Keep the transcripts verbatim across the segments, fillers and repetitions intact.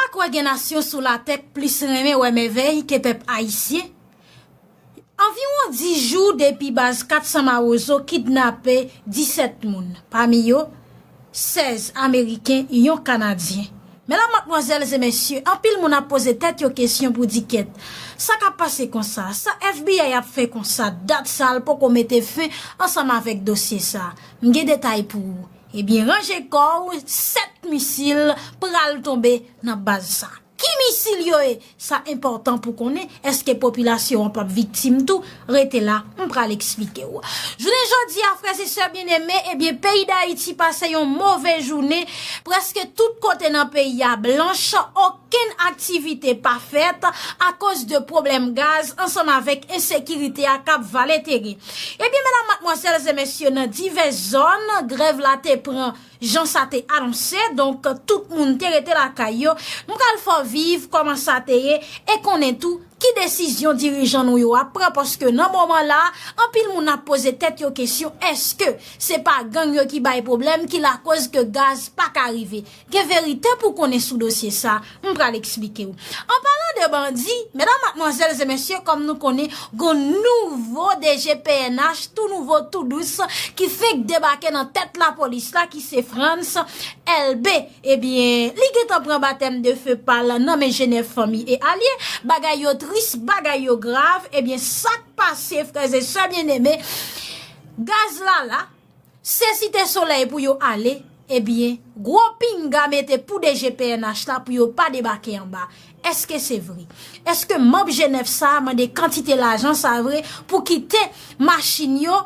Kwè gen nasyon sou latè k plis renmen wè mèvèy ke pèp ayisyen? Anviwon dis jou depi baz kat san Mawozo kidnape disèt moun, pami yo sèz Ameriken, yon Kanadyen. Medam, madmwazèl e mesye, anpil moun ap poze tèt yo kesyon pou di kèt, sa k ap pase konsa? Sa F B I ap fè konsa? Dat sa l poko mete fen ansanm avèk dosye sa. M gen detay pou ou. Ebyen, ranje kò w, sèt misil pral tonbe nan baz sa. Ki misil yo ye? Sa enpòtan pou konnen. Èske popilasyon an p ap viktim tou? Rete la, m pral eksplike w. Jounen jodi a, frè e sè byeneme, ebyen, peyi Dayiti pase yon move jounen. Prèske tout kote nan peyi a blanch, okenn aktivite pa fèt akoz de pwoblèm gaz ansanm avèk ensekirite a k ap vale teren. Ebyen, medam, madmwazèl e mesye, nan divès zòn, grèv la te pran jan sa te anonse, donk tout moun te rete lakay yo. M pral fè w viv kòman sa te ye e konnen tou ki desizyon dirijan nou yo ap pran, paske nan moman la, anpil moun ap poze tèt yo kesyon, èske se pa gang yo ki bay pwoblèm, ki lakoz ke gaz pa ka rive? Gen verite pou konnen sou dosye sa, m pral eksplike w. An palan de bandi, medam, madmwazèl e mesye, kòm nou konnen, gon nouvo D G P N H, tou nouvo, tou dous, ki fenk debake nan tèt lapolis la, ki se Frantz Elbé. Ebyen, li gentan pran batèm de fe pa l nan men Jenèf, fanmi e alye. Bagay yo tris, bagay yo grav. Ebyen, sa k pase, frè e sè byeneme, gaz la la, se Site Solèy pou yo ale. Ebyen, gwo pinga mete pou D G P N H la pou yo pa debake anba. Èske se vre? Èske manm Jenèf sa a mande kantite lajan sa vre pou kite machin yo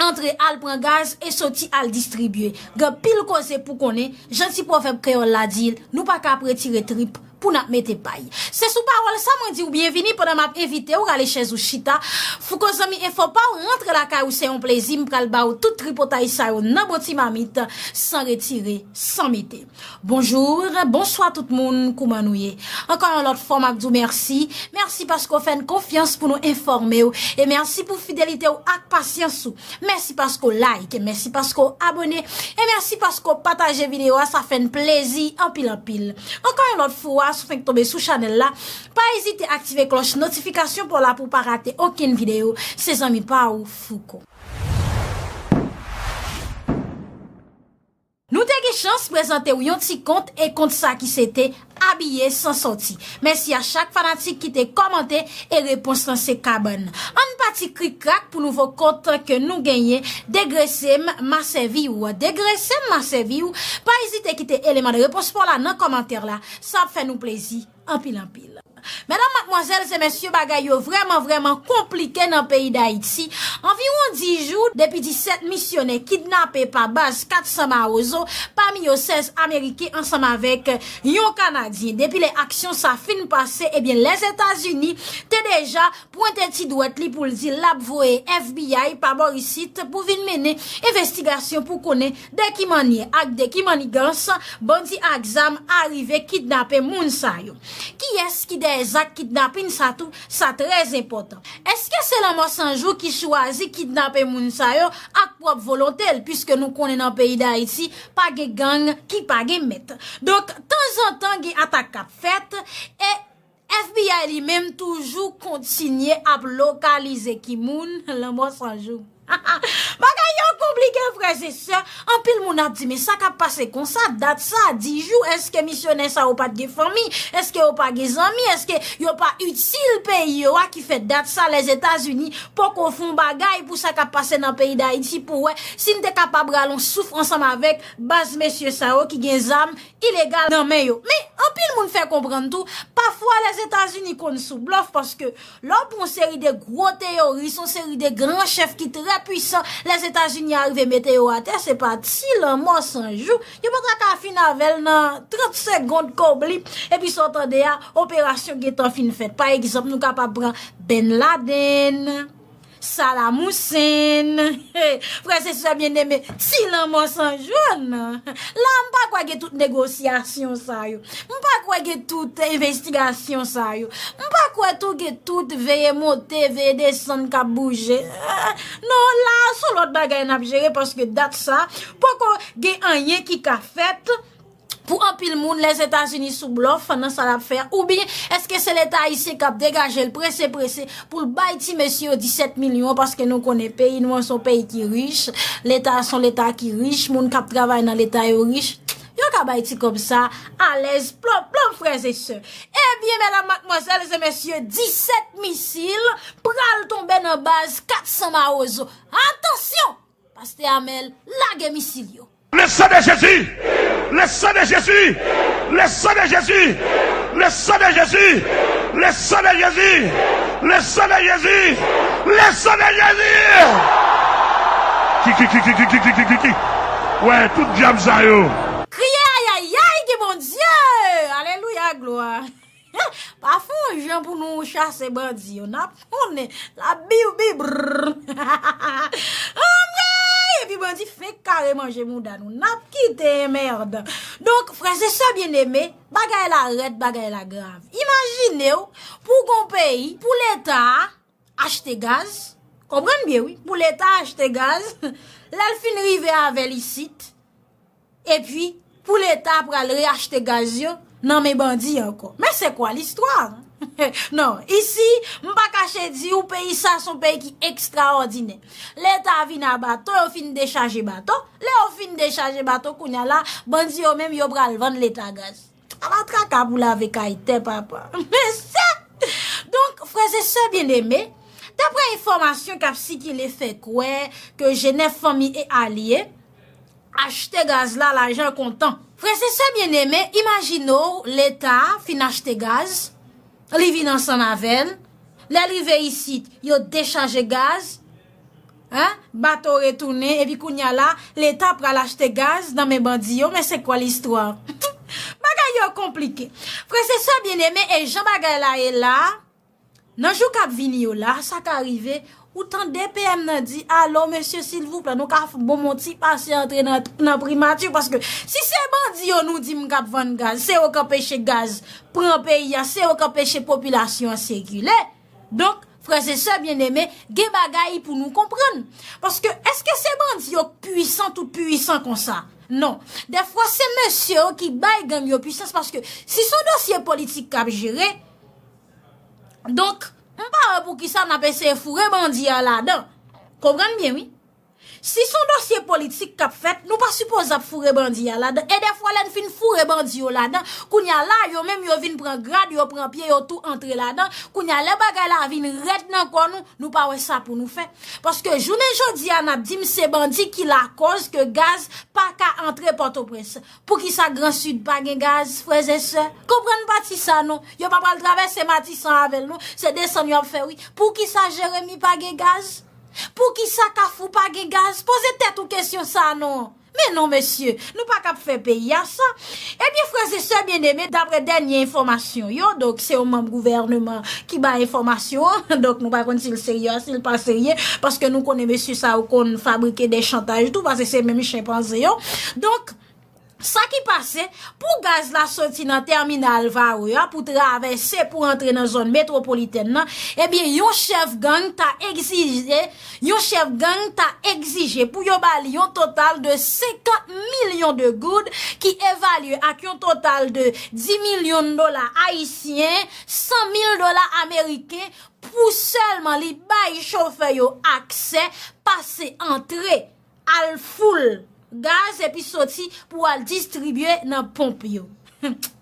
antre al pran gaz e soti al distribye? Gen pil koze pou konnen, jan ti pwovèb kreyòl la di l, nou pa ka ap retire trip pou n ap mete pay. Se sou pawòl sa mwen di w byenvini pandan m ap envite w rale chèz ou chita. Fouko, zanmi enfo pa w, rantre lakay ou, se yon plezi, m pral ba w tout tripotay sa yo nan bon ti mamit, san retire, san mete. Bonjou, bonswa tout moun, kouman nou ye? Ankò yon lòt fwa, m ap di w mèsi. Mèsi paske w fè n konfyans pou nou enfòme w. E mèsi pou fidelite w ak pasyans ou. Mèsi paske w like, mèsi paske w abone, e mèsi paske w pataje videyo a, sa fè n plezi anpil, anpil. Ankò yon lòt fwa, si w fenk tonbe sou chanèl la, pa ezite aktive klòch notifikasyon pa w la pou w pa rate okenn videyo. Se zanmi pa w, Fouko. Nou te gen chans prezante w yon ti kont, e kont sa ki se te Abiye san sòti. Mèsi a chak fanatik ki te kòmante, e repons lan se kabann. Ann pati krik krak pou nouvo kont ke nou genyen, Degrese m, m a sèvi w. Degrese m, m a sèvi w. Pa ezite kite eleman de repons pa w la nan kòmantè la. Sa ap fè nou plezi anpil, anpil. Medam, madmwazèl e mesye, bagay yo vrèman, vrèman konplike nan peyi Dayiti. Anviwon dis jou depi disèt misyonè kidnape pa baz kat san Mawozo, pami yo sèz Ameriken ansanm avèk yon Kanadyen. Depi lè aksyon sa fin pase, ebyen, Lèzetazini te deja pwente ti dwèt li pou l di l ap voye F B I pa bò isit pou vin mennen envestigasyon pou konnen de ki mannyè ak de ki mannigans bandi ak zam arive kidnape moun sa yo. Kiyès ki dèyè zak kidnapin sa tou? Sa trè enpòtan. Èske se Lanmò San Jou ki chwazi kidnape moun sa yo ak pwòp volonte l? Piske nou konnen nan peyi Dayiti, pa gen gang ki pa gen mèt. Donk, tanzantan gen atak k ap fèt, e F B I li menm toujou kontinye ap lokalize ki moun? Lanmò San Jou. Bagay yo konplike, frè e sè. Anpil moun ap di, men sa k ap pase konsa, dat sa, dis jou, èske misyonè sa yo pa t gen fanmi? Èske yo pa gen zanmi? Èske yo pa itil peyi yo a ki fè dat sa Lèzetazini poko fè yon bagay pou sa k ap pase nan peyi Dayiti pou wè si n te kapab rale yon souf ansanm avèk baz mesye sa yo ki gen zam ilegal nan men yo. Men, anpil moun fè konprann tou, pafwa Lèzetazini konn sou blòf, paske lè w pran yon seri de gwo teyoris, yon seri de gran chèf ki trè pwisan, Lèzetazini arive mete yo atè, se pa ti Lanmò San Jou. Yo pa ta ka fin avè l nan trant segonn, kobli, epi sa w tande a, operasyon gentan fin fèt. Pa egzanp, nou kapab pran Ben Laden, Saddam Hussein, frè e sè byeneme, ti Lanmò San Jou an. La, m pa kwè gen tout negosyasyon sa yo. M pa kwè gen tout envestigasyon sa yo. M pa kwè tou gen tout veye monte, veye desann k ap bouje. Non, la, se yon lòt bagay n ap jere, paske dat sa, poko gen anyen ki ka fèt. Pou anpil moun, Lèzetazini sou blòf nan sa l ap fè a, oubyen èske se Leta ayisyen k ap degaje l prese prese pou l bay ti mesye yo disèt milyon, paske nou konnen peyi nou an se yon peyi ki rich, Leta a se yon Leta ki rich, moun k ap travay nan Leta yo rich, yo ka bay ti kòb sa alèz, plòp plòp, frè e sè. Ebyen, medam, madmwazèl e mesye, disèt misil pral tonbe nan baz kat san Mawozo. Atansyon! Pastè Amèl lage misil yo. Le sang de Jésus! Le sang de Jésus! Le sang de Jésus! Le sang de Jésus! Le sang de Jésus! Le sang de Jésus! Le sang de Jésus! Ki, ki, ki, ki, ki, ki, ki, ki, ki, ki? Wè, tout dyab sa yo. Kriye ayayay ki Bondye! Alelouya, glwa! Pa fè yon jan pou nou chase bandi yo. N ap konnen. L ap biw bi brrr. Anmwey! Epi bandi fenk kare manje mouda nou. N ap kite mèd. Donk, frè e sè byeneme, bagay la rèd, bagay la grav. Imajine w, pou gon peyi, pou Leta a achte gaz. Konprann byen, wi. Pou Leta achte gaz, lè l fin rive avè l isit, epi pou Leta pral reachte gaz yo nan men bandi ankò. Mais c'est quoi l'histoire? Non, isi, m pa kache di w, peyi sa se yon peyi ki ekstraòdinè. Leta vin a bato, yo fin dechaje bato. Lè yo fin dechaje bato, kounye a la, bandi yo menm, yo pral vann Leta gaz. Ala traka pou lave kay tè, papa. Mesye! Donk, frè e sè byeneme, daprè enfòmasyon k ap sikile fè kwè ke Jenèf Fanmi e Alye achte gaz la lajan kontan. Frè e sè byeneme, imajine w Leta fin achte gaz, li vin ansanm avè l, lè l rive isit, yo dechaje gaz, hein? Bato retounen, epi kounye a la, Leta pral achte gaz nan men bandi yo, mais c'est quoi l'histoire? Bagay yo konplike. Frè e sè byeneme, e jan bagay la ye la, nan jou k ap vini yo la, sa ka rive, ou tande P M nan di, alo, mesye, silvouplè, nou ka f-, bon, mon ti pase antre nan, nan primati, paske si se bandi yo nou di m k ap vann gaz, se yo k anpeche gaz pran peyi a, se yo k anpeche popilasyon an sikile. Donk, frè e sè byeneme, gen bagay pou nou konprann. Paske, èske se bandi yo k pwisan, tout pwisan konsa? Non. Dèfwa, se mesye yo ki bay gang yo pwisans, paske si se yon dosye politik k ap jere, donk, m pa wè poukisa n ap eseye foure bandi a ladan. Konprann byen, wi. Si se yon dosye politik k ap fèt, nou pa sipoze ap foure bandi a ladan. E dèfwa, lè n fin foure bandi yo ladan, kounye a la, yo menm yo vin pran grad, yo pran pye, yo tou antre ladan. Kounye a, lè bagay la vin rèd nan kò nou, nou pa wè sa pou nou fè. Paske jounen jodi a, n ap di m se bandi ki lakòz ke gaz pa ka antre Pòtoprens. Poukisa Gran Sid pa gen gaz, frè e sè? Konprann pati sa non. Yo pa pral travèse Matisan avè l non. Se desann yo ap fè wi. Poukisa Jeremi pa gen gaz? Poukisa Kafou pa gen gaz? Poze tèt ou kesyon sa non. Men non, mesye, nou pa ka ap fè peyi a sa. Ebyen, frè e sè byeneme, daprè dènye enfòmasyon yo, donk se yon manm gouvèneman ki bay enfòmasyon an, donk nou pa konn si l serye a, si l pa serye, paske nou konnen mesye sa yo konn fabrike de chantaj tou, paske se menm chenpanze yo. Donk, sa ki pase, pou gaz la soti nan tèminal Varreux a pou travèse pou antre nan zòn metwopolitèn nan, ebyen, yon chèf gang ta egzije, yon chèf gang ta egzije pou yo ba li yon total de senkant milyon de goud ki evalye ak yon total de dis milyon dola ayisyen, san mil dola ameriken, pou sèlman li bay chofè yo aksè pase antre, al foul gaz epi soti pou al distribye nan ponp yo.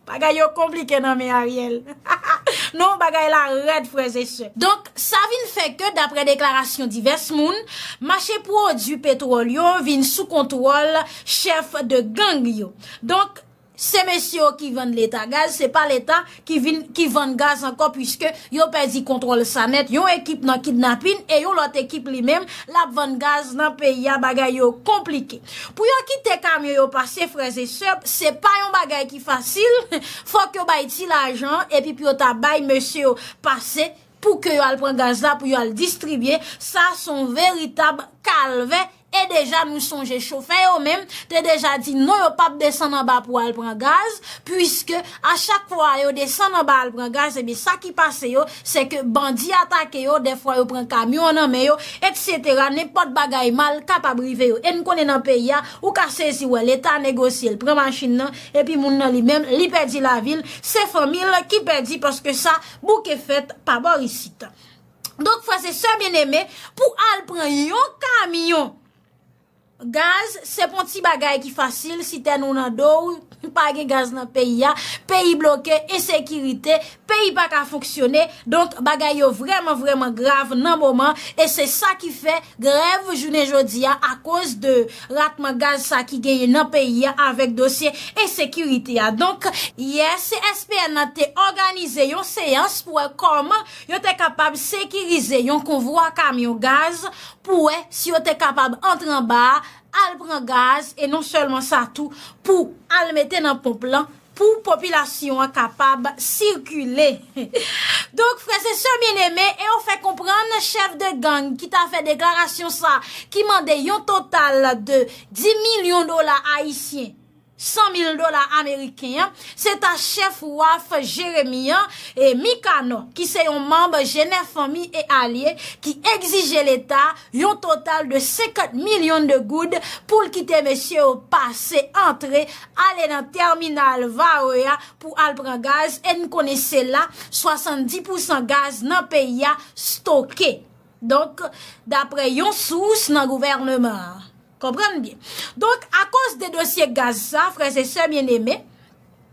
Bagay yo konplike nan men Ariel. Non, bagay la rèd, frè e sè. Donk, sa vin fè ke, daprè deklarasyon divès moun, mache pwodui petwòl yo vin sou kontwòl chèf de gang yo. Donk, se mesye yo ki vann Leta gaz, se pa Leta ki vin, ki vann gaz ankò, piske yo pèdi kontwòl sa nèt. Yon ekip nan kidnapin e yon lòt ekip li menm, l ap vann gaz nan peyi a, bagay yo konplike. Pou yo kite kamyon yo pase, frè e sè, se pa yon bagay ki fasil. Fòk yo bay ti lajan, epi pou yo ta bay mesye yo pase, pou ke yo al pran gaz la, pou yo al distribye. Sa se yon veritab kalvè E deja nou sonje chofè yo menm te deja di non, yo p ap desann anba pou al pran gaz, puiske a chak fwa yo desann anba al pran gaz, ebyen sa ki pase yo, se ke bandi atake yo, dèfwa yo pran kamyon an nan men yo, etsetera. Nenpòt bagay mal kapab rive yo. E n konnen nan peyi a, ou ka sezi wè Leta negosye, l pran machin nan, epi moun nan li menm, li pèdi lavi l, se fanmi l ki pèdi, paske sa bouke fèt pa bò isit. Donk, frè e sè byeneme, pou al pran yon kamyon gaz, se pa yon ti bagay ki fasil, si tè nou nan do w, pa gen gaz nan peyi a, peyi bloke, ensekirite, peyi pa ka fonksyone, donk bagay yo vrèman, vrèman grav nan moman, e se sa ki fè grèv jounen jodi a akoz de ratman gaz sa ki genyen nan peyi a avèk dosye ensekirite a. Donk, yè, C S P N nan te òganize yon seyans pou wè kòman yo te kapab sekirize yon konvwa kamyon gaz pou wè si yo te kapab antre anba a, al pran gaz, e non sèlman sa tou, pou al mete nan ponp lan, pou popilasyon an kapab sikile. Donk, frè e sè byeneme, e yo fè konprann chèf de gang ki ta fè deklarasyon sa, ki mande yon total de dis milyon dola ayisyen, san mil dola ameriken an, se ta chèf waf Jeremi an, e Mikanò, ki se yon manm Jenèf Fanmi e Alye, ki egzije Leta yon total de senkant milyon de goud pou l kite mesye yo pase, antre, ale nan tèminal Varreux a pou al pran gaz, e n konnen se la swasanndis pousan gaz nan peyi a stoke. Donk, daprè yon sous nan gouvènman an. Konprann byen. Donk, akoz de dosye gaz sa, frè e sè byeneme,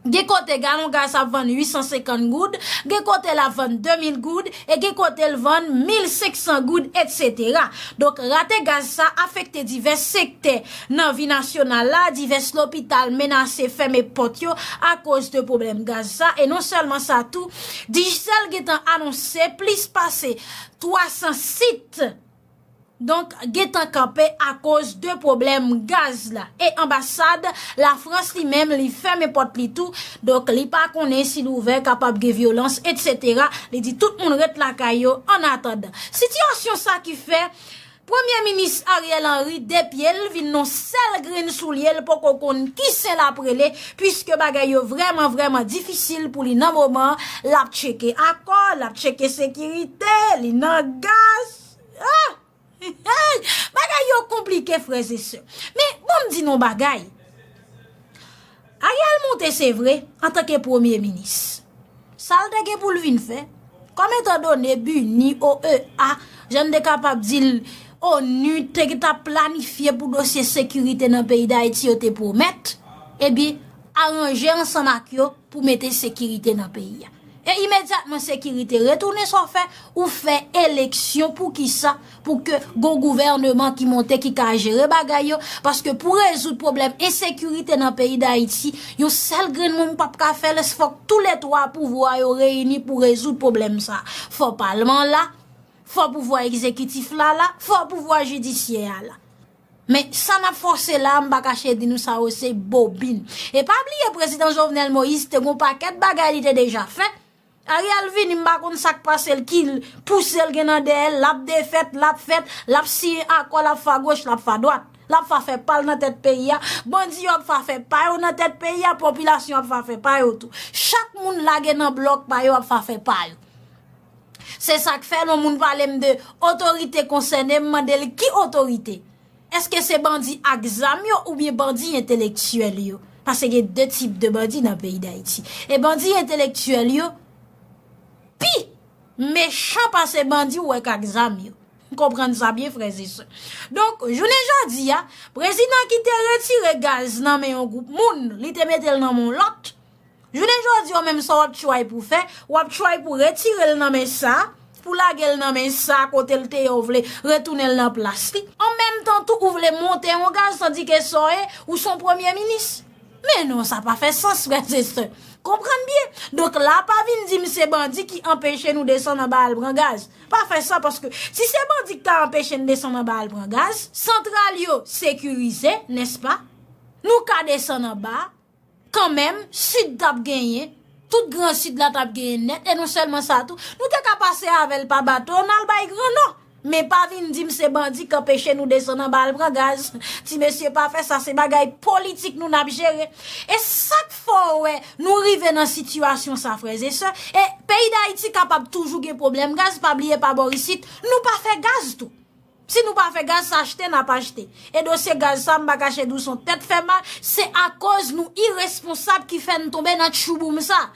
gen kote galon gaz ap vann uit san senkant goud, gen kote l ap vann de mil goud, e gen kote l vann mil senk san goud, etsetera. Donk, rate gaz sa afekte divès sektè nan vi nasyonal la, divès lopital menase fèmen pòt yo akoz de pwoblèm gaz sa, e non sèlman sa tou, Digicel gentan anonse plis pase twa san sit, donk, gentan kanpe akoz de pwoblèm gaz la. E anbasad Lafrans li menm, li fèmen pòt li tou. Donk, li pa konnen si l ouvè, kapab gen vyolans, etsetera. Li di tout moun ret lakay yo an atandan. Sitiyasyon sa ki fè Premye Minis Ariel Henry de pye l vin nan sèl grenn soulye, l poko konn ki sen l ap rele, piske bagay yo vrèman, vrèman difisil pou li nan moman an. L ap tcheke akò, l ap tcheke sekirite, li nan gaz. Ah! Bagay yo konplike, frè e sè. Men, bon, m di nou bagay. Ariel monte, se vre, antanke premye minis. Sa l te gen pou l vin fè, kòm etandone BINUH, O E A, jan n te kapab di l, ONU te t ap planifye pou dosye sekirite nan peyi Dayiti yo te pwomèt, ebyen, aranje ansanm ak yo pou mete sekirite nan peyi a. E imedyatman sekirite retounen, sa w fè, ou fè eleksyon. Poukisa? Pou ke gon gouvèneman ki monte, ki ka jere bagay yo, paske pou rezoud pwoblèm ensekirite nan peyi Dayiti, yon sèl grenn moun p ap ka fè l, fòk toulètwa pouvwa yo reyini pou rezoud pwoblèm sa. Fò palman la, fò pouvwa egzekitif la la, fò pouvwa jidisyè a la. Men sa n ap fòse la, m pa kache di nou sa yo se bobin. E pa bliye prezidan Jovenel Moïse te gon pakèt bagay li te deja fè. Ariel vini, m pa konn sa k pase l, ki l pouse l gen nan dèyè l, l ap defèt, l ap fèt, l ap siyen akò, l ap fè agoch, l ap fè adwat. L ap fè fè pa l nan tèt peyi a. Bandi yo ap fè fè pa yo nan tèt peyi a, popilasyon ap fè fè pa yo tou. Chak moun lage nan blòk pa yo, ap fè fè pa yo. Se sa k fè lè yon moun pale m de otorite konsène, m mande l ki otorite? Èske se bandi ak zam yo oubyen bandi entelektyèl yo? Paske gen de tip de bandi nan peyi Dayiti. E bandi entelektyèl yo pi mechan pase bandi ou wè k ak zam yo. N konprann sa byen, frè e sè. Donk, jounen jodi a, prezidan ki te retire gaz nan men yon gwoup moun, li te mete l nan men yon lòt. Jounen jodi a, ou menm sa w ap try pou fè, w ap try pou retire l nan men sa, pou lage l nan men sa, kote l te ye, ou vle retounen l nan plas li. An menm tan tou, ou vle monte yon gaz, tandike sa w ye, ou se yon premye minis. Men non, sa pa fè sans, frè e sè. Konprann byen. Donk la, pa vin di m se bandi ki anpeche nou desann anba al pran gaz. Pa fè sa, paske si se bandi ki ta anpeche n desann anba al pran gaz, santral yo sekirize, nèspa? Nou ka desann anba, kanmenm, Sid t ap genyen, tout Gran Sid la t ap genyen nèt, e non sèlman sa tou, nou te ka pase avè l pa bato, n al bay Gran Nò. Men pa vin di m se bandi k anpeche nou desann anba al pran gaz. Ti mesye, pa fè sa, se bagay politik nou n ap jere. E sa k fè w wè nou rive nan sitiyasyon sa, frè e sè. E peyi Dayiti kapab toujou gen pwoblèm gaz, pa bliye pa bò isit, nou pa fè gaz tou. Si nou pa fè gaz, se achte n ap achte. E dosye gaz sa, m pa kache di w se yon tèt fè mal, se akoz nou iresponsab ki fè n tonbe nan tchouboum sa.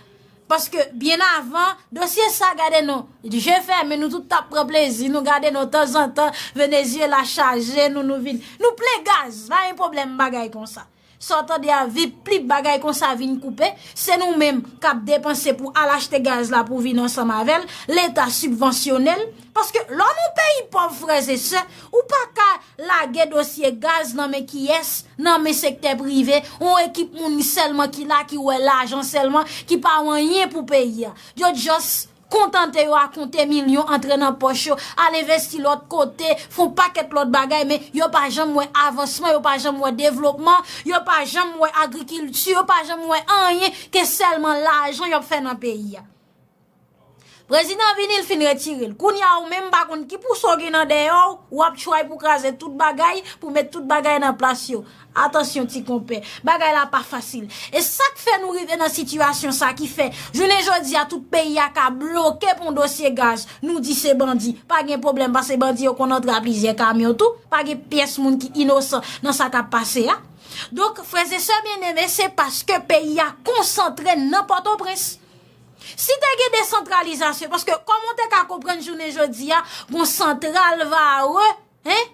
Paske byen avan, dosye sa, gade non, je fèmen, nou tout t ap pran plezi nou, gade non, tanzantan, Venezyela chaje nou, nou vin, nou plen gaz, pa gen pwoblèm bagay konsa. Sa w tande a, vip plip, bagay konsa vin koupe, se nou menm k ap depanse pou al achte gaz la pou vin ansanm avè l, Leta sibvansyone l. Paske lè w nan yon peyi pòv, frè e sè, ou pa ka lage dosye gaz nan men kiyès, nan men sektè prive, yon ekip moun sèlman ki la, ki wè lajan sèlman, ki pa wè anyen pou peyi a. Yo just kontante yo a konte milyon antre nan pòch yo, al envesti lòt kote, fè yon pakèt lòt bagay, men yo pa janm wè avansman, yo pa janm wè devlopman, yo pa janm wè agrikilti, yo pa janm wè anyen ke sèlman lajan y ap fè nan peyi a. Prezidan vini, l fin retire l. Kounye a, ou menm pa konn ki pousa w gen nan dèyè w, w ap try pou kraze tout bagay, pou met tout bagay nan plas yo. Atansyon, ti konpè, bagay la pa fasil. E sa k fè nou rive nan sitiyasyon sa ki fè, jounen jodi a, tout peyi a ka bloke pou yon dosye gaz. Nou di se bandi, pa gen pwoblèm, paske bandi yo konn antre a plizyè kamyon tou. Pa gen pyès moun ki inosan nan sa k ap pase a. Donk, frè e sè byeneme, se paske peyi a konsantre nan Pòtoprens. Si te gen desantralizasyon, paske kòman w te ka konprann jounen jodi a, gon santral Vare, en,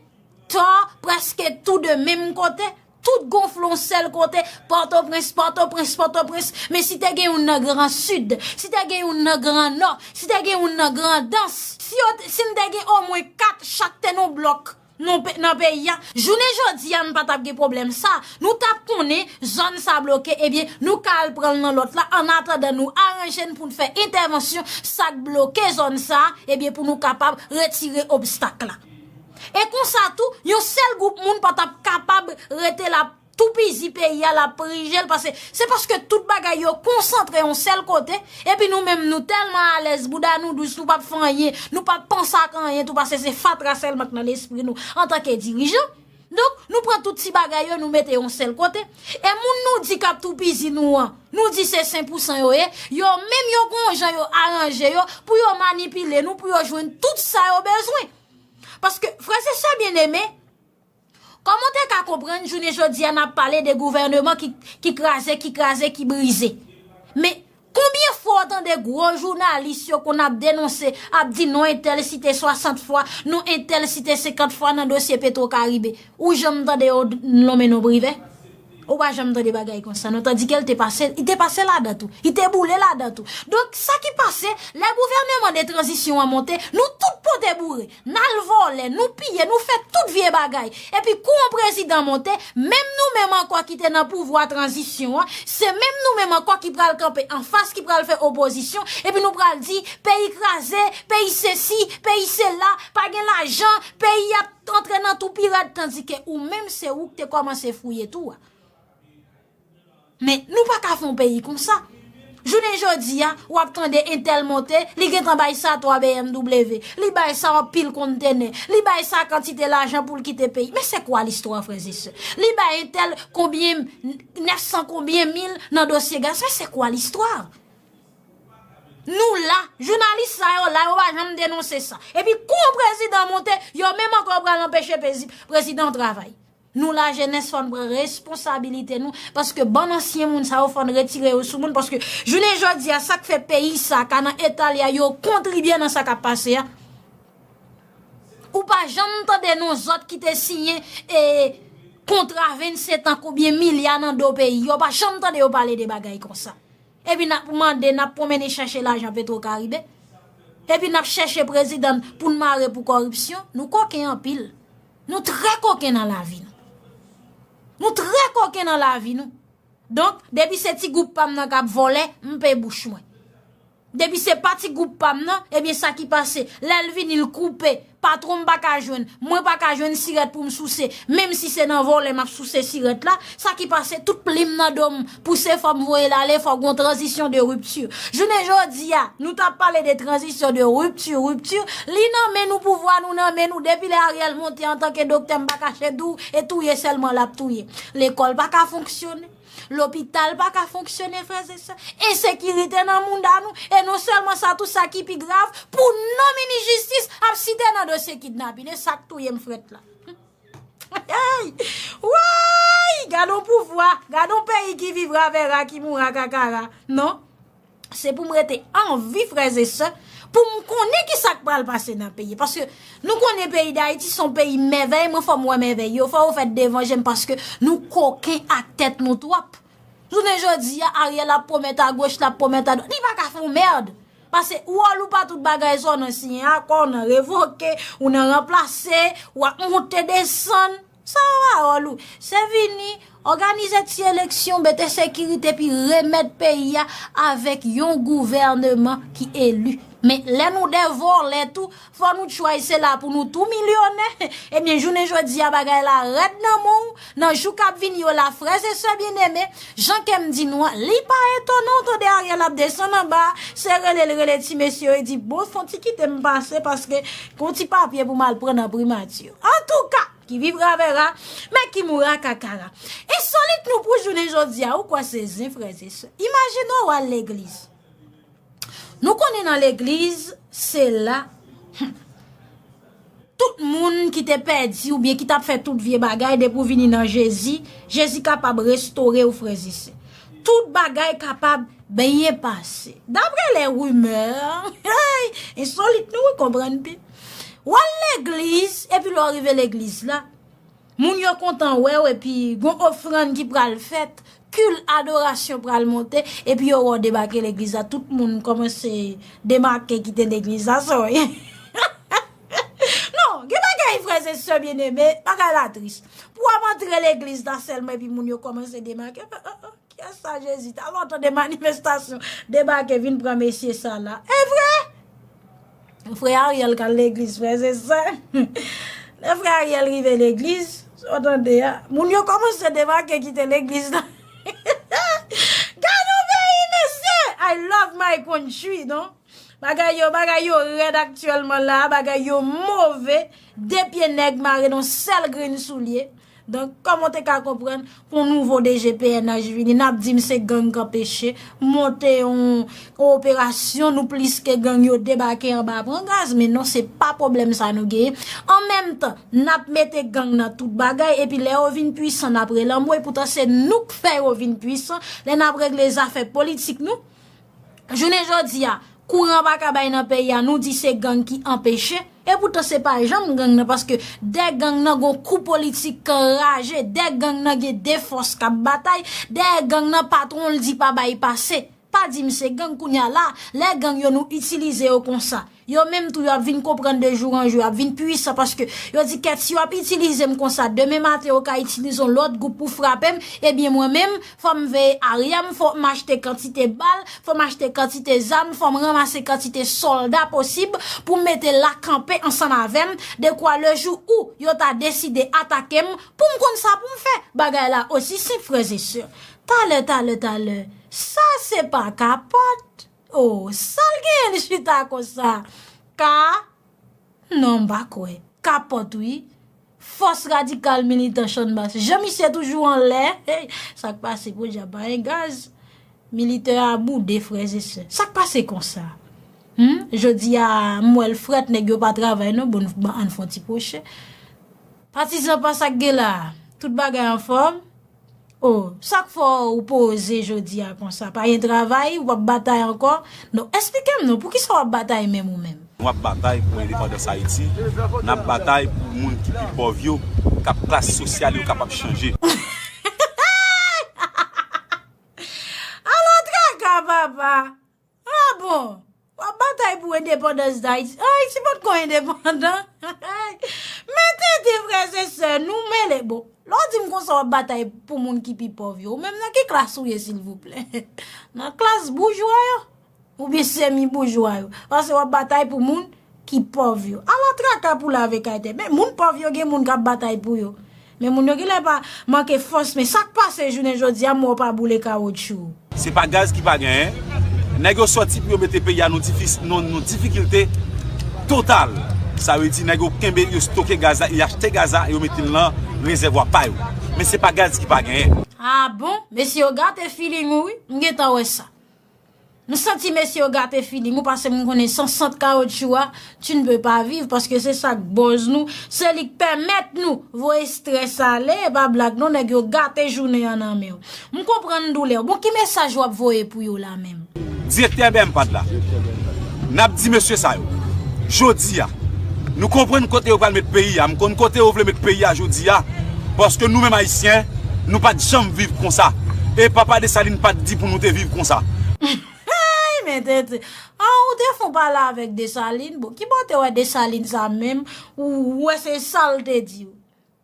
Tò, prèske tou de menm kote, tout gonfle yon sèl kote, Pòtoprens, Pòtoprens, Pòtoprens. Men si te gen youn nan Gran Sid, si te gen youn nan Gran Nò, si te gen youn nan Grandans, si yo, si n te gen omwen kat chak te nan blòk, nan pe-, nan peyi a. Jounen jodi a, n pa t ap gen pwoblèm sa. Nou t ap konnen zòn sa bloke, ebyen, nou ka al pran l nan lòt la, annatandan nou aranje n pou n fè entèvansyon, sa k bloke zòn sa, ebyen, pou nou kapab retire obstak la. E konsa tou, yon sèl gwoup moun pa t ap kapab rete la toupizi peyi a, l ap prije l, paske se paske tout bagay yo konsantre yon sèl kote, epi nou menm nou tèlman alèz, bouda nou dous, nou p ap fè anyen, nou p ap panse ak anyen tou, paske se fatra sèlman k nan lespri nou antanke dirijan. Donk, nou pran tout ti bagay yo, nou mete yon sèl kote. E moun nou di k ap toupizi nou an, nou di se sen pou san yo ye, yo menm yo gon jan yo aranje yo pou yo manipile nou, pou yo jwenn tout sa yo bezwen. Paske, frè e sè byeneme, kòman w te ka konprann jounen jodi a n ap pale de gouvèneman ki, ki kraze, ki kraze, ki brize? Men, konbyen fwa w tande gwo jounalis yo konn ap denonse, ap di non entèl site swasant fwa, non entèl site senkant fwa nan dosye Petro Caribe? Ou janm tande yo d-, nonmen non Privè? Ou pa janm tande bagay konsa, non? Tandike l te pase, li te pase ladan tou. Li te boule ladan tou. Donk, sa ki pase, lè gouvèneman de tranzisyon an monte, nou tout pote boure. N al vòlè, nou piye, nou fè tout vye bagay. Epi kou yon prezidan monte, menm nou menm ankò ki te nan pouvwa tranzisyon an, se menm nou menm ankò ki pral kanpe anfas, ki pral fè opozisyon, epi nou pral di, peyi kraze, peyi sesi, peyi sela, pa gen lajan, peyi ap antre nan tou pi rèd, tandike ou menm se ou ki te kòmanse fouye tou a. Men, nou pa ka fè yon peyi konsa. Jounen jodi a, w ap tande entèl monte, li gentan bay sa twa B M W, li bay sa yon pil kontenè, li bay sa kantite lajan pou l kite peyi. Men se kwa listwa, frè e sè? Li bay entèl konbyen, nèf san konbyen mil nan dosye gaz. Men se kwa listwa? Nou la, jounalis sa yo la, yo pa janm denonse sa. Epi kou yon prezidan monte, yo menm ankò pral anpeche pezi-, prezidan travay. Nou lajenès fò n pran responsabilite nou, paske bann ansyen moun sa yo fò n retire yo sou moun, paske jounen jodi a sa k fè peyi sa ka nan eta li a, yo kontribye nan sa k ap pase a. Ou pa janm tande non zòt ki te siyen e kontra vennsentan konbyen milya nan do peyi, yo pa janm tande yo pale de bagay konsa. Epi n ap mande, n ap pwomennen chèche lajan Petro Caribe. Epi n ap chèche prezidan pou n mare pou kòripsyon. Nou koken anpil. Nou trè koken nan lavi nou. Nou trè koken nan lavi nou. Donk, depi se ti gwoup pa m nan k ap vòlè, m pe bouch mwen. Depi se pa ti gwoup pa m nan, ebyen sa ki pase, lè l vini l koupe, patwon m pa ka jwenn, mwen pa ka jwenn sirèt pou m souse, menm si se nan vòlè m ap souse sirèt la, sa ki pase, tout plim nan do m pouse, fò m voye l ale, fò gon tranzisyon de ripti. Jounen jodi a, nou t ap pale de tranzisyon de ripti, ripti, li nan men nou, pouvwa nou nan men nou, depi lè Ariel monte antanke doktè, m pa kache di w, e touye sèlman l ap touye. Lekòl pa ka fonksyone. Lopital pa ka fonksyone, frè e sè. Ensekirite nan mouda nou. E non sèlman sa, tou sa ki pi grav, pou non minis jistis ap site nan dosye kidnapin. E sa k touye m frèt la. Hey! Woy! Gad on pouvwa, gad on peyi ki vivra vèra, ki moura kakara. Non. Se pou m rete an vi, frè e sè, pou m konnen ki sa k pral pase nan peyi. Paske nou konnen peyi Dayiti se yon peyi mèvèy, mwen fò m wè mèvèy yo, fò yo fèt devan je m paske nou koken ak tèt nou twòp. Jounen jodi a, Ariel ap pwomèt agoch, l ap pwomèt adwat, li pa ka fè yon mèd. Paske wòl ou pa tout bagay sa w nan siyen akò, w nan revoke, ou nan ranplase, w ap monte desann. Sa pawòl ou. Se vini, òganize ti eleksyon, mete sekirite, epi remèt peyi a avèk yon gouvèneman ki eli. Men lè nou de vòlè tou, fò nou tchway se la pou nou tou milyonè. Ebyen, jounen jodi a, bagay la rèd nan men w. Nan jou k ap vini yo la, frè e sè byeneme, jan ke m di nou an, li pa etonan w tande Ariel ap desann anba, se rele l rele ti mesye yo, e di, bon, fon ti kite m pase, paske gon ti papye pou m al pran nan primati. Antouka, qui vivra verra, mais qui mourra kakara. Ensolit nou pou jounen jodi a, ou kwè se zen, frè e sè. Imajine w al legliz. Nou konnen nan legliz, se la, hmm, tout moun ki te pèdi oubyen ki t ap fè tout vye bagay, depi w vini nan Jezi, Jezi kapab restore w, frè e sè. Tout bagay kapab byen pase. Daprè les rumeurs, hey, ensolit nou, wi, konprann pi. W al legliz, epi lè w rive legliz la, moun yo kontan wè w, epi gon ofrann ki pral fèt, kil adorasyon pral monte, epi yo wè w debake legliz la, tout moun kòmanse demake kite legliz la, sorry. Non, gen bagay, frè e sè byeneme, bagay la tris. Pou w ap antre legliz la sèlman, epi moun yo kòmanse demake. Kiyès sa, Jezi? Talè w tande manifestasyon debake, vin pran mesye sa la. E vre? Frè Ariel k al legliz, frè e sè. Lè frè Ariel rive legliz, sa w tande a, moun yo kòmanse debake, kite legliz la. Gade yon peyi, mesye! I love my country, non? Bagay yo, bagay yo rèd aktyèlman la, bagay yo move, de pye nèg mare nan sèl grenn soulye. Donk, kòman w te ka konprann pou yon nouvo D G P N H vini, n ap di m se gang k anpeche, monte yon, yon operasyon, nou plis ke gang, yo debake anba pran gaz, men non, se pa pwoblèm sa nou genyen. An menm tan, n ap mete gang nan tout bagay, epi lè yo vin pwisan, n ap rele anmwe, poutan se nou k fè yo vin pwisan, lè n ap regle zafè politik nou. Jounen jodi a, kouran pa ka bay nan peyi a, nou di se gang ki anpeche. E poutan se pa janm gang nan, paske dèyè gang nan gon kou politik k anraje, dèyè gang nan gen de fòs k ap batay, dèyè gang nan patwon l di pa bay pase. Pa di m se gang kounye a la, lè gang yo nou itilize yo konsa. Yo menm tou, y ap vin konprann de jou an jou, y ap vin pwisan paske yo di kèt si y ap itilize m konsa, demen maten yo ka itilize yon lòt gwoup pou frape m, ebyen mwen menm, fò m veye aryè m, fò m achte kantite bal, fò m achte kantite zam, fò m ranmase kantite sòlda posib pou m mete la kanpe ansanm avè m, dekwa lejou ou yo ta deside atake m, pou m konn sa pou m fè. Bagay la osi senp, frè e sè. Talè, talè, talè. Sa se pa kapòt. Oh, sa l genyen l chita konsa? Ka? Non, m pa kwè. Kapòt, wi. Fòs radikal militan Channmas. Jan misye toujou anlè. Hey, sa k pase, podyab pa gen gaz. Militè a boude, frè e sè. Sa k pase konsa? Hmm? Jodi a, m wè l frèt, nèg yo pa travay non, bon, ann fè yon ti pwoche. Patizan pa sa k gen la. Tout bagay anfòm. Oh, sa k fè w poze jodi a konsa? Pa gen travay, w ap batay ankò? Non, eksplike m non, poukisa w ap batay menm ou menm? Nou ap batay pou endepandans Ayiti, n ap batay pou moun ki pi pòv yo, k ap klas sosyal yo kapab chanje. Ala traka, papa! Ah bon? W ap batay pou endepandans Dayiti? Ayiti potko endepandan. Men tenten, frè e sè, nou mele. Bon, lè w di m konsa w ap batay pou moun ki pi pòv yo, ou menm nan ki klas ou ye, silvouplè? Nan klas boujwa yo? oubyen semi boujwa yo. Paske w ap batay pou moun ki pòv yo. Ala traka pou lave kay tè. Men moun pòv yo gen moun k ap batay pou yo. Men moun yo genlè pa manke fòs, men sa k pase jounen jodi a, mò pa boule kawotchou. Se pa gaz ki pa genyen. Nèg yo sòti pou yo mete peyi a nan difis-, nan, nan difikilte total. Sa vle di nèg yo kenbe, yo stoke gaz la, yo achte gaz la, yo mete l nan rezèvwa pa yo. Men se pa gaz ki pa genyen. Ah bon? Mesye yo gate feeling ou wi. M gentan wè sa. M santi mesye yo gate feeling ou paske m konnen san sant kawotchou a, tu ne peux pas vivre paske se sa k bòz nou, se li k pèmèt nou voye strès ale, e pa blag non, nèg yo gate jounen an nan men w. M konprann doulè w. Bon, ki mesaj w ap voye pou yo la menm? Direktè B M pad la, n ap di mesye sa yo, jodi a, nou konprann kote yo pral met peyi a, m konn kote yo vle met peyi a jodi a, paske nou menm Ayisyen, nou pa t janm viv konsa. E papa Desalin pa t di pou nou te viv konsa. Hey, men tete. Ah, ou te fon pale avèk Desalin. Bon, ki bò w te wè Desalin sa menm? Ou wè se sa l te di w.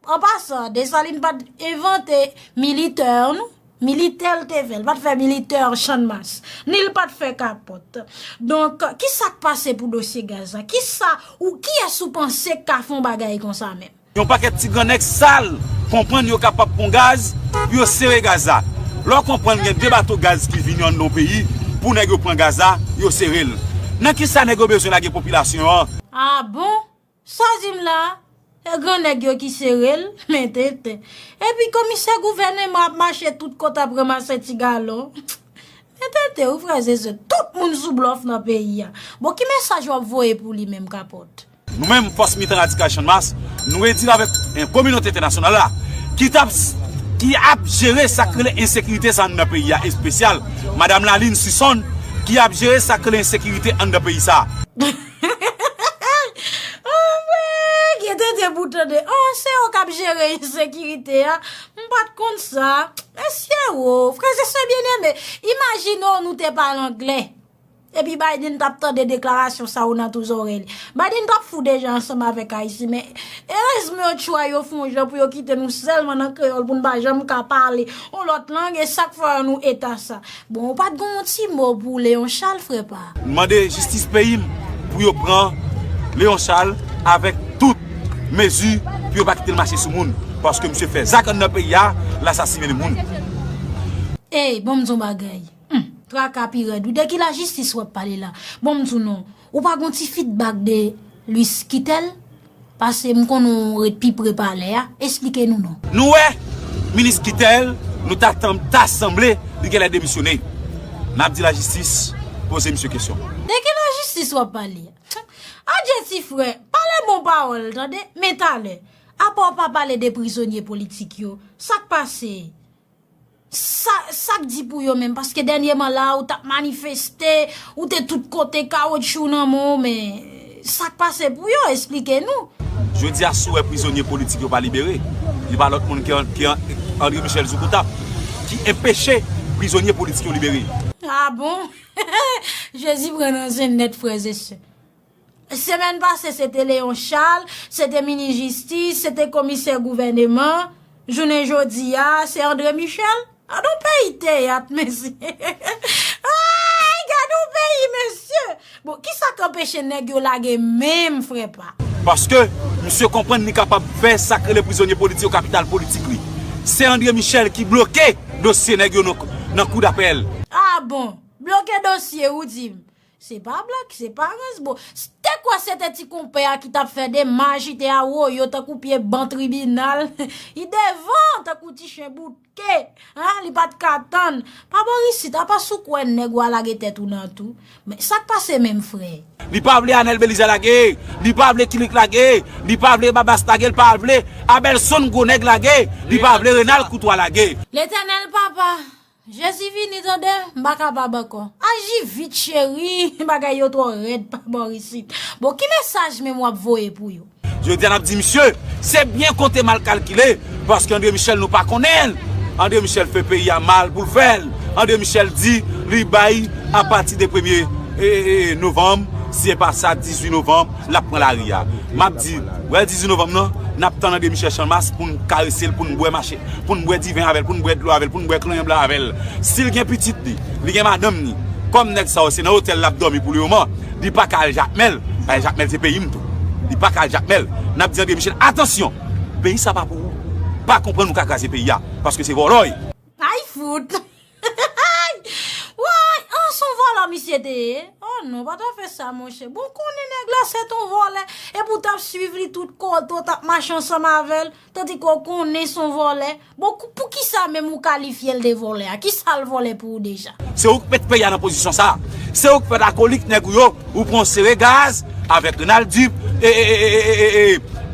An pasan, Desalin pa t envante militè, non. Militè l te fè. L pa t fè militè Channmas. Ni l pa t fè kapòt. Donk, ki sa k pase pou dosye gaz la? Ki sa, ou kiyès ou panse k ka fè yon bagay konsa menm? Yon pakèt ti grannèg sal konprann yo kapab pran gaz pou yo sere gaz la. Lè w konprann gen de bato gaz ki vini anndan yon peyi pou nèg yo pran gaz la, yo sere l. Nan ki sa nèg yo bezwen lage popilasyon an? Ah bon? Sa w di m la? E grannèg yo ki sere l? Men tenten. Epi komisè gouvènman ap mache tout kote ap ranmase ti galon. Men tenten wi frè e sè, tout moun sou blòf nan peyi a. Bon, ki mesaj w ap voye pou li menm, Kapòt? Nou menm, Fòs Militan Radikal Channmas, nou redi l avèk, eh, kominote entènasyonal la, ki t ap, ki ap jere sa k rele ensekirite sa anndan peyi a, espesyal Madam Laline Sisonn, ki ap jere sa k rele ensekirite anndan peyi sa. Anmwey, gen tenten pou tande. Oh, se yo k ap jere ensekirite a. M pa t konn sa. Mesye wo, frè e sè byeneme, imajine w nou te pale anglè. Epi Biden t ap tande deklarasyon sa yo nan tou zòrèy li. Biden t ap fou deja ansanm avèk Ayiti, men erezman yo tchwa yo fè yon jan pou yo kite nou sèlman nan kreyòl pou n pa janm ka pale yon lòt lang, e sa k fè nou eta sa. Bon, ou pa t gen yon ti mo pou Leon Charles, frè pa? M mande jistis peyi m pou yo pran Leon Charles avèk tout mezi pou yo pa kite l mache sou moun. Paske misye fè zak anndan peyi a, l asasinen moun. Ey, bon, m di w bagay. Hmm, traka pi rèd wi. De ki lajistis w ap pale la? Bon, m di w non. Ou pa gon ti feedback de Louis Kittel? Paske m konnen w ret pi pre palè a. Esplike nou non. Nou wè, minis Kittel, nou ta, ta sanble li genlè demisyone. N ap di lajistis poze misye kesyon. De ki lajistis w ap pale? Adje ti frè, pale bon pawòl, tande, men talè. Apa w pa pale de prizonye politik yo? Sa k pase? Sa, sa k di pou yo menm? Paske dènyèman la, ou t ap manifeste, ou te tout kote, kawotchou nan men w, men sa k pase pou yo? Esplike nou. Jodi a, si w wè prizonye politik yo pa libere, li pa lòt moun ke, ke André Michel Zoukoutap, ki enpeche prizonye politik yo libere. Ah bon? Jezi pran nan zen nèt, frè e sè. Semèn pase, se te Leon Charles, se te minis jistis, se te komisè gouvèneman. Jounen jodi a, se André Michel. Gad yon peyi teyat, mesye. Ay, gad yon peyi, mesye. Bon, kisa k anpeche nèg yo lage menm, frè pa? Paske misye konprann li kapab fè sa k rele prizonye politik yo kapital politik li. Se André Michel ki bloke dosye nèg yo nan, nan kou dapèl. Ah bon? Bloke dosye, ou di m? Se pa blag, se pa rans, bon. S-, te kwè se te ti konpè a ki t ap fè demach, li te awoyo tankou pye ban tribinal. Li devan tankou ti chen boutke. Hein, li pa t ka tann. Pa bò isit, apa si w kwè nèg w a lage tèt ou nan tou. Men sa k pase menm, frè? Li pa vle Anèl Belize lage, li pa vle Kilik lage, li pa vle Babas lage, li pa vle Abèlson gwo nèg lage, li pa vle Renald Koutwa lage. Letènèl papa, Jezi vini tande, m pa kapab ankò. Aji vit cheri, bagay yo twò rèd pa bò isit. Bon, ki mesaj menm w ap voye pou yo? Jodi a n ap di misye, se byen konte mal kalkile, paske André Michel nou pa konnen l. André Michel fè peyi a mal pou l fè l. André Michel di li bay apati de premye, e, e, e, novanm, si se pa sa, dizuit novanm, l ap pran lari a. M ap di, wè dizuit novanm nan, n ap tann André Michel Channmas pou n karese l, pou n bwè mache, pou n bwè diven avè l, pou n bwè dlo avè l, pou n bwè kleren blan avè l. Si l gen pitit li, li gen madanm li, Kòm nèg sa yo se nan otèl l ap dòmi pou lemoman, li pa ka al Jakmèl. Paske Jakmèl se peyi m tou. Li pa ka al Jakmèl. N ap di André Michel, atansyon! Peyi sa pa pou ou. Pa konprann ou ka kraze peyi a, paske se vòlò w ye. Ay fout! Woy, an s on vòlò misye te ye. Oh non, pa ta fè sa monchè. Bon, konnen nèg la se t on vòlè. Epi w t ap swiv li tout kote, w t ap mache ansanm avè l. Tandiske w konnen s on vòlè. Bon, kou- poukisa menm ou kalifye l de vòlè a? Kisa l vòlè pou ou deja? Se ou k met peyi a nan pozisyon sa. Se ou k fè akolit nèg ou yo. Ou pran sere gaz avèk Renald Dup. E, e, e, e, e, e,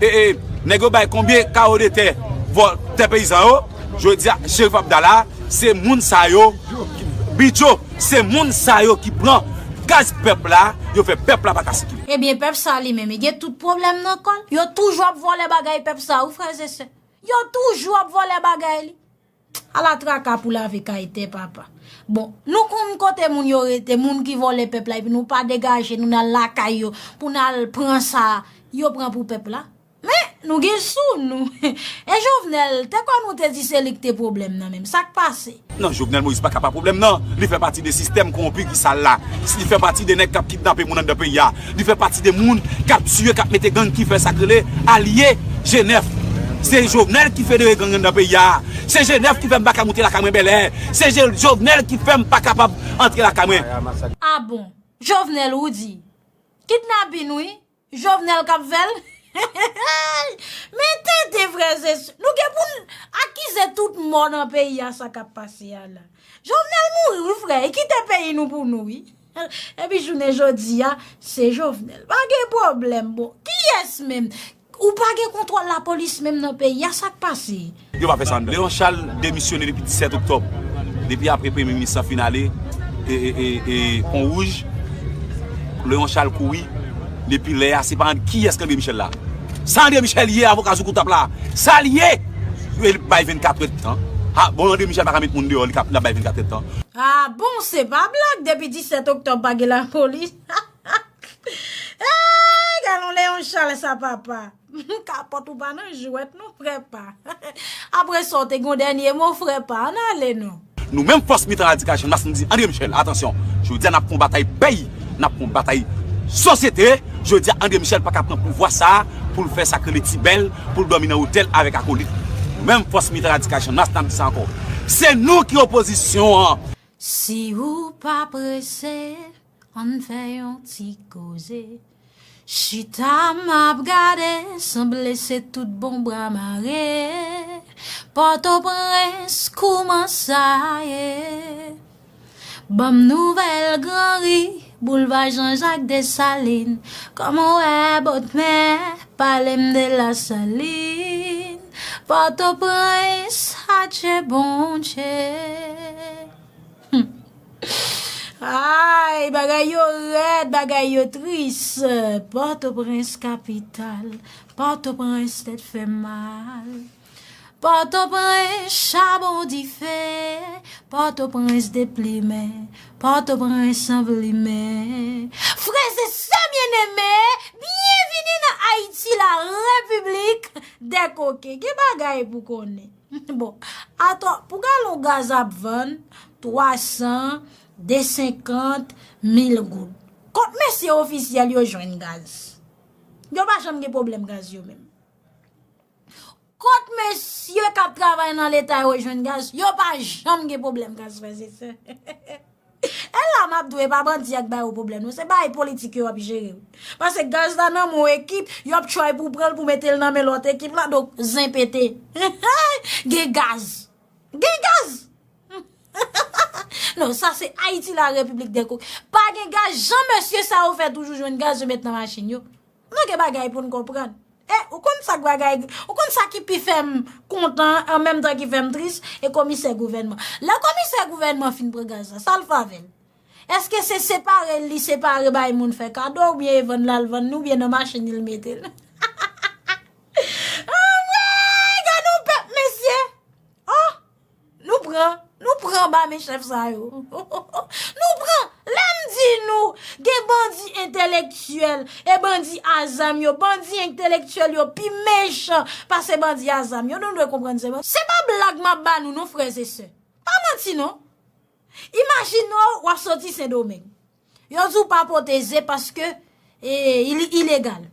e, e, nèg yo bay konbyen kawo de tè, vò- tè peyizan yo? Jodi a, Cherif Abdallah, se moun sa yo, Bidjo, se moun sa yo ki pran gaz pèp la, yo fè pèp la pa ka sikile. Ebyen, pèp sa li menm, li gen tout pwoblèm nan kò l. Yo toujou ap vòlè bagay pèp sa, wi, frè e sè. Yo toujou ap vòlè bagay li. Ala traka pou lave kay tè, papa. Bon, nou konn kote moun yo rete, moun ki vòlè pèp la, epi nou pa degaje, nou n al lakay yo, pou n al pran sa yo pran pou pèp la. Men, nou gen sou nou. E Jovenel, te kwè nou te di se li k te pwoblèm nan menm. Sa k pase? Non, Jovenel Moïse pa ka pa pwoblèm nan. Li fè pati de sistèm kowonpi ki sal la. Li fè pati de nèg k ap kidnape moun anndan peyi a. Li fè pati de moun k ap tiye, k ap mete gang ki fè sa k rele alye G nèf. Se Jovenel ki federe gang anndan peyi a. Se G nèf ki fè m pa ka moute lakay mwen Bèlè. Se Je- Jovenel ki fè m pa kapab antre lakay mwen. Ah bon? Jovenel ou di? Kidnapin wi. Jovenel k ap fè l? Men tenten, frè e sè, nou gen pou n akize tout mò nan peyi a sa k ap pase a la. Jovenel mouri wi, frè, li kite peyi nou pou nou wi. Epi jounen jodi a, se Jovenel. Pa gen pwoblèm, bon. Kiyès menm? Ou pa gen kontwòl lapolis menm nan peyi a, sa k pase? Yo pa fè sa. Léon Charles demisyone depi disèt oktòb. Depi apre premye minis lan fin ale, e, e, e, e, Pon Wouj, Léon Charles kouri. Depi lè a, se pa kiyès k André Michel la? Sa André Michel ye, avoka Zoukoutap la? Sa l ye? Yo bay vennkat èdtan. Ha, bon, André Michel pa ka met moun deyò, li ka, l ap bay vennkat èdtan. Ah bon, se pa blag, depi disèt oktòb pa gen lapolis. Hey, gad on Léon Charles sa, papa. Kapòt ou pa nan jwèt non, frè pa. Apre sa, w te gen yon dènye mo, frè pa. Ann ale non. Nou menm fòs militan radikal Channmas, nou di André Michel, atansyon. Jodi a, n ap fè yon batay peyi, n ap fè yon batay sosyete. Jodi a, André Michel pa ka pran pouvwa sa a pou l fè sa k rele ti bèl, pou l dòmi nan otèl avèk akolit. Nou menm fòs militan radikal Channmas, n ap di sa ankò. Se nou ki opozisyon an. Si ou pa prese, ann fè yon ti koze. Chita m ap gade, sanble se tout bon bra mare. Pòtoprens, kouman sa ye? Ban m nouvèl Granri, boulva Jean-Jacques Dessalines. Kòman w wè Bòtmè, pale m de Lasalin. Pòtoprens, adje Bondye. Hmm. Ay, bagay yo rèd, bagay yo tris. Pòtoprens kapital, Pòtoprens tèt fè mal. Pòtoprens chabon dife, Pòtoprens deplimen, Pòtoprens anvlimen. Frè e sè byeneme, byenvini nan Ayiti, la Repiblik dè koken. Gen bagay pou konnen. Bon, atò, pou galon gaz ap vann twa san, de senkant, mil goud. Kot mesye ofisyèl yo jwenn gaz? Yo pa janm gen pwoblèm gaz yo menm. Kot mesye k ap travay nan Leta yo jwenn gaz? Yo pa janm gen pwoblèm gaz, frè e sè. E la m ap di w, e pa bandi a k ba yo pwoblèm non, se bagay politik yo ap jere wi. Paske gaz la nan men yon ekip, y ap try pou pran l pou mete l nan men lòt ekip la, donk zen pete. Gen gaz! Gen gaz! Non, sa se Ayiti la Repiblik dè koken. Pa gen gaz, jan mesye sa yo fè toujou jwenn gaz, yo met nan machin yo. Nou gen bagay pou n konprann. E, ou konn sa k bagay, ou konn sa ki pi fè m kontan, an menm tan ki fè m tris, e komisè gouvènman. Lè komisè gouvènman fin pran gaz la, sa l fè avè l? Èske se separe l, li separe bay moun fè kado, oubyen e vann l al vann li, oubyen nan machin li l mete l? Anmwey, gad on pèp, mesye! Oh! Nou pran, nou pran ba men chèf sa yo. Nou pran, lè m di nou, gen bandi entelektyèl e bandi a zam yo, bandi entelektyèl yo pi mechan pase bandi a zam yo. Nou dwe konprann se, se pa blag m ap ba nou non, frè e sè. Pa manti non. Imajine w, w ap soti Sendomeng. Yo di w pa pote ze paske e, il- ilegal.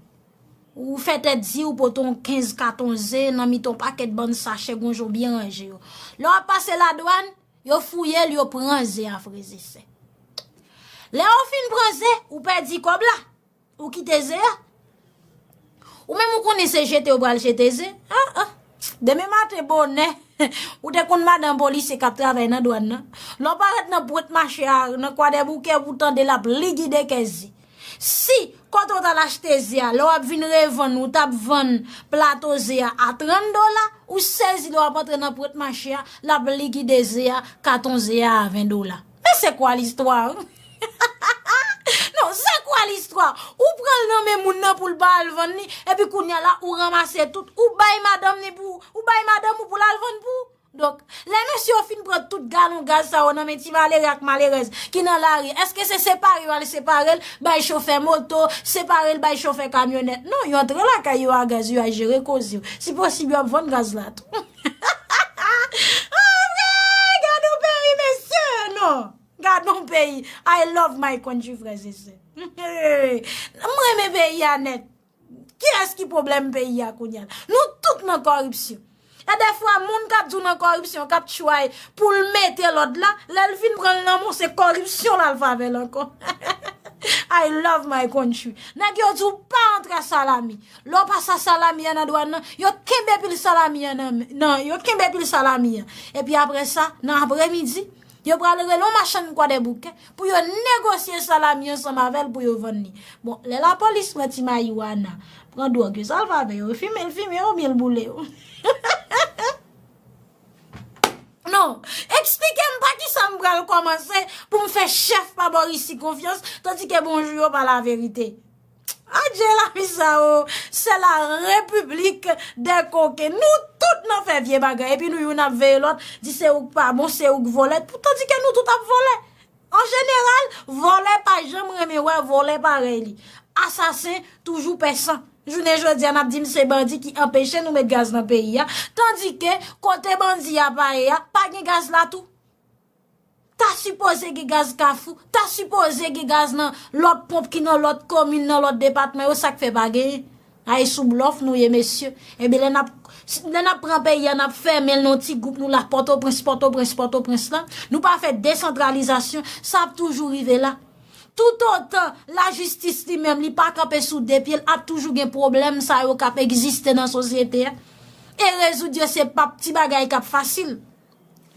Ou fè tèt di ou pote yon kenz, katon ze nan mitan yon pakèt bann sachè gonjon byen ranje yo. Lè w ap pase ladwàn, yo fouye l, yo pran ze a, frè e sè. Lè yo fin pran ze, ou pèdi kòb la. Ou kite ze a. Ou menm ou konnen se jete yo pral jete ze. Ah, ah. Demen maten bonè, ou te konn madanm polisye k ap travay nan dwàn nan. Lè w parèt nan pwent mache a, nan Kwadèboukè, ou tande l ap ligide kè ze. Si kote w t al achte ze a, lè w ap vin revann, ou t ap vann plato ze a a trant dola, ou sezi lè w ap antre nan pwent mache a, l ap ligide ze a, katon ze a a ven dola. Men se kwa listwa? Non, se kwa listwa? Ou pran l nan men moun nan pou l ba al vann li, epi kounye a la, ou ranmase tout, ou bay madanm ni pou, ou bay madanm ou pou l al vann pou ou. Donk, lè mesye yo fin pran tout galon gaz sa yo nan men ti malere ak malerèz ki nan lari, èske se separe yo al separe l, bay chofè moto, separe l bay chofè kamyonèt? Non, yo antre lakay yo a gaz, yo al jere koze yo. Si posib, yo ap vann gaz la tou. Oh, frè, gade yon peyi, mesye, non. Gade yon peyi. I love my country, frè e sè. M renmen peyi a nèt. Kiyès ki pwoblèm peyi a kounye a? Nou tout nan kòripsyon. E dèfwa, moun k ap di w nan kòripsyon, k ap tchway pou l mete lòd la, lè l fin pran l nan men w, se kòripsyon l al fè avè l ankò. I love my country. Nèg yo di w pa antre a salami. Lè w pase a salami a nan dwàn nan, yo kenbe pil salami a nan, nan, yo kenbe pil salami a. Epi apre sa, nan apremidi, yo pral rele yon machann Kwadèboukè pou yo negosye salami ansanm avè l pou yo vann li. Bon, lè lapolis pran ti mariwana, pran dwòg yo, sa l fè avè yo? Fimen l fimen yo oubyen l boule yo? Non, eksplike m pa kisa m pral kòmanse pou m fè chèf pa bò isi konfyans, tandike bonjou yo pa laverite. Adje lavi sa o, c'est la république des coquins. Nou tout nan fè vye bagay, epi nou youn ap veye lòt, di se ou k pa bon, se ou k vòlè, pou tandike nou tout ap vòlè. An jeneral, vòlè pa janm renmen wè vòlè parèy li. Asasen toujou pè san. Jounen jodi a, n ap di m se bandi ki anpeche nou met gaz nan peyi a, tandike kote bandi a pa ye a, pa gen gaz la tou. Ta sipoze gen gaz Kafou, ta sipoze gen gaz nan lòt ponp ki nan lòt komin, nan lòt depatman yo, sa k fè pa genyen? Ay sou blòf nou ye, mesye. Ebyen, lè n ap, lè n ap pran peyi a, n ap fèmen l nan yon ti gwoup nou la, Pòtoprens, Pòtoprens, Pòtoprens la, nou pa fè desantralizasyon, sa ap toujou rive la. Toutotan lajistis li menm, li pa kanpe sou de pye l, ap toujou gen pwoblèm sa yo k ap egziste nan sosyete a. E rezoud yo se p ap ti bagay k ap fasil.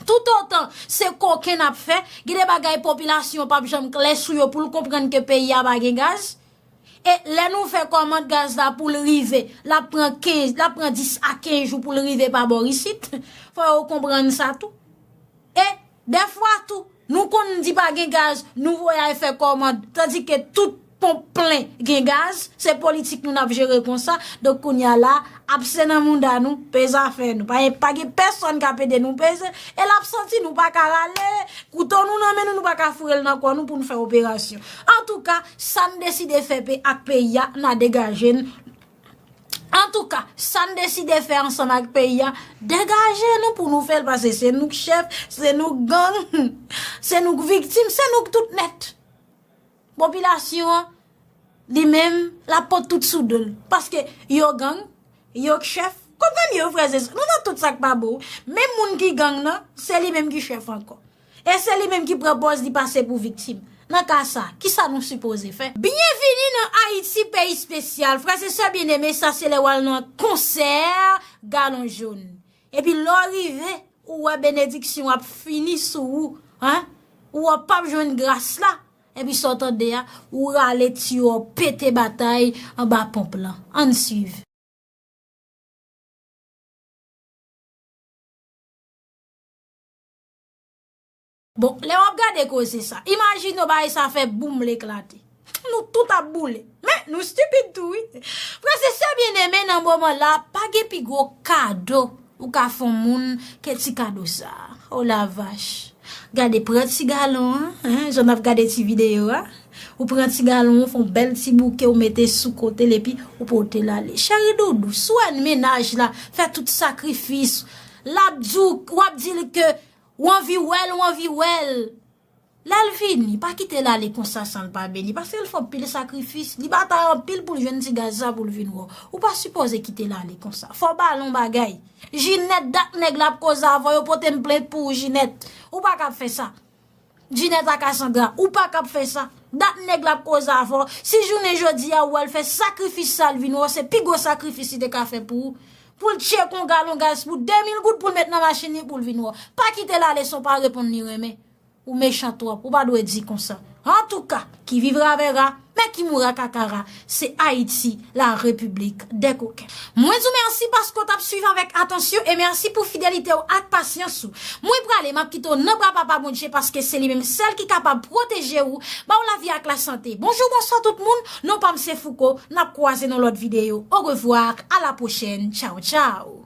Toutotan se koken n ap fè, gen de bagay popilasyon p ap janm klè sou yo pou l konprann ke peyi a pa gen gaz. E lè nou fè kòmand gaz la pou l rive, l ap pran kenz, l ap pran dis a kenz jou pou l rive pa bò isit. Fò yo konprann sa tou. E dèfwa tou, nou konn di pa gen gaz, nou voye al fè kòmand, tandike tout ponp plen gen gaz, se politik nou n ap jere konsa. Donk, kounye a la, ap se nan mouda nou, peze afè nou. Pa, pa gen pèsonn k ap ede nou peze, e l ap santi nou pa ka rale kouto nou nan men nou, nou pa ka foure l nan kò nou pou n fè operasyon. Antouka, sa n deside fè pe-, ak peyi a, n a degaje n. Antouka, sa n deside fè ansanm ak peyi a, degaje nou pou nou fè l, paske se nou k chèf, se nou k gang, se nou k viktim, se nou k tout nèt. Popilasyon an, li menm, l ap pot tout sou do l. Paske yo gang, yo k chèf. Konprann yo, frè e sè. Nou nan tout sa k pa bon. Menm moun ki gang nan, se li menm ki chèf ankò. E se li menm ki pran pòz li pase pou viktim. Nan ka sa, kisa nou sipoze fè? Byenvini nan Ayiti, peyi espesyal. Frè e sè byeneme, sa se lè w al nan konsè Galon Jòn. Epi lè w rive, ou wè benediksyon ap fini sou ou, en? Ou wè w p ap jwenn gras la. Epi sa w tande a, ou rale tiyo w pete batay anba ponp lan. Ann swiv. Bon, lè w ap gade koze sa, imajine w bagay sa fè boum l eklate. Nou tout ap boule. Men, nou stipid tou, wi. Frè e sè byeneme, nan moman la, pa gen pi gwo kado ou ka fè yon moun ke ti kado sa. Oh la vache. Gade, pran ti galon an, en, jan n ap gade ti videyo a. Ou pran ti galon, ou fè yon bèl ti bouke, ou mete sou kote l, epi ou pote l ale. Cheri doudou, si w wè mennaj la fè tout sakrifis, l ap di w, w ap di l ke w anvi wè l, w anvi wè l. Lè l vini, pa kite l ale konsa san l pa beni, paske l fè anpil sakrifis, li batay anpil pou l jwenn ti gaz sa pou l vin wè w. Ou pa sipoze kite l ale konsa. Fò w ba l yon bagay. Jinèt, dat nèg la ap koze avè w, yo pote m plent pou ou, Jinèt. Ou pa ka ap fè sa. Jinèt a Kasandra, ou pa ka ap fè sa. Dat nèg la ap koze avè w. Si jounen jodi a ou wè l fè sakrifis sa l vin wè w, se pi gwo sakrifis li te ka fè pou ou. Pou l tcheke yon galon gaz pou de mil goud pou l met nan machin li pou l vin wè w. Pa kite l ale san w pa reponn li renmen. Ou mechan twòp, ou pa dwe di konsa. Antouka, qui vivra verra, mais qui mourra kakara, se Ayiti, la République des coquins. Mwen di w mèsi paske w t ap swiv avèk atansyon e mèsi pou fidelite w ak pasyans ou. Mwen prale, m ap kite w nan bra Papa Bondye paske se li menm sèl ki kapab pwoteje ou, ba w lavi ak lasante. Bonjou, bonswa tout moun, non pa m se Fouco, n ap kwaze nan lòt videyo. Orevwa, a la pwochèn, tchaw tchaw.